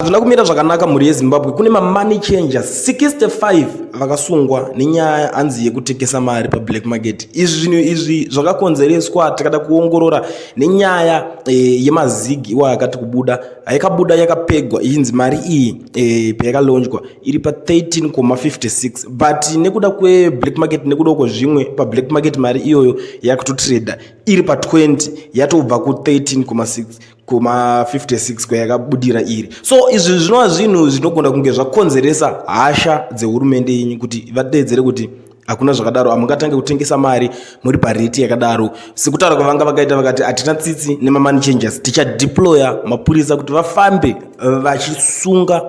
Hazvina kumira zvakanaka mhuri yeZimbabwe. Kune mamoney changers 65 vakasungwa nenyaya hanzi yekutengesa mari pablack market. Izvi zvinhu izvi zvakakonzereswa, tikada kuongorora, nenyaya yemazigi iwayo akati kubuda, yakabuda yakapegwa ichinzi mari iyi payakalonjwa iri pa13,56, but nekuda kweblack market, nekuda kwezvimwe pablack market, mari iyoyo yakutotrada iri pa20, yatobva ku13,6 kuma56 kwayakabudira iri. So izvi zvinova zvinhu zvinogona kunge zvakonzeresa hasha dzehurumende yenyu kuti vadeedzere kuti hakuna zvakadaro, hamungatange kutengesa mari muri parate yakadaro. Sekutaura kwavanga vakaita, vakati hatina tsitsi nemamoney changers, tichadeploya mapurisa kuti vafambe vachisunga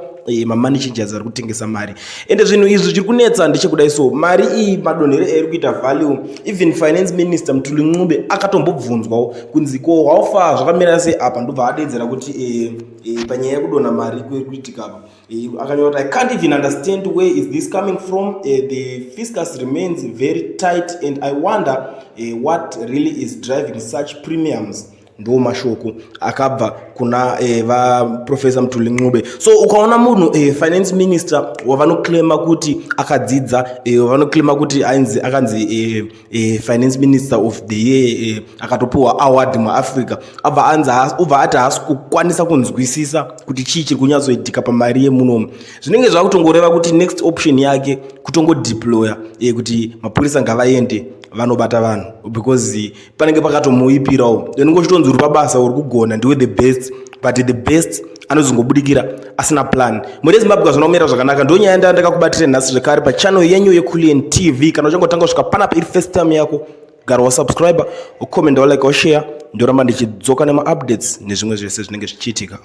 mamoney changers vari kutengesa mari. Ende zvinhu izvi zviri kunetsa ndechekudai, so mari iyi madonhero airi kuita value, even Finance Minister Mthuli Ncube akatombobvunzwawo kunzi ko haufa zvakamira sei apa, ndobva adeedzera kuti panyaya yekudonha mari kuri kuitika apa, akanyora kuti, "I can't even understand where is this coming from. The fiscus remains very tight and I wonder what really is driving such premiums." Ndo mashoko akabva kuna vaProfessor Mthuli Ncube. So ukaona munhu, finance minister wavanoclaima kuti akadzidza, wavanoclaima kuti ainzi akanzi finance minister of the year, akatopiwa award muAfrica, abva anzi ubva ati haasi kukwanisa kunzwisisa kuti chii chiri kunyatsoitika pamari yemunomu, zvinenge zvakutongoreva kuti next option yake kutongodeploya kuti mapurisa ngavaende vanobata vanhu, because panenge pakatomuipirawo. Unenge uchitonzi uri pabasa, uri kugona, ndiwe the best, but the best anozongobudikira asina plan. Mhuri yeZimbabwe, hazvina kumira zvakanaka. Ndo nyaya ndandakakubatira nhasi zvekare pachannel yenyu yeCulian TV. Kana uchangotanga kusvika panapa iri first time yako, gara wasubscribe, ucomment, walike, washare. Ndoramba ndichidzoka nemaupdates nezvimwe zvese zvinenge zvichiitika.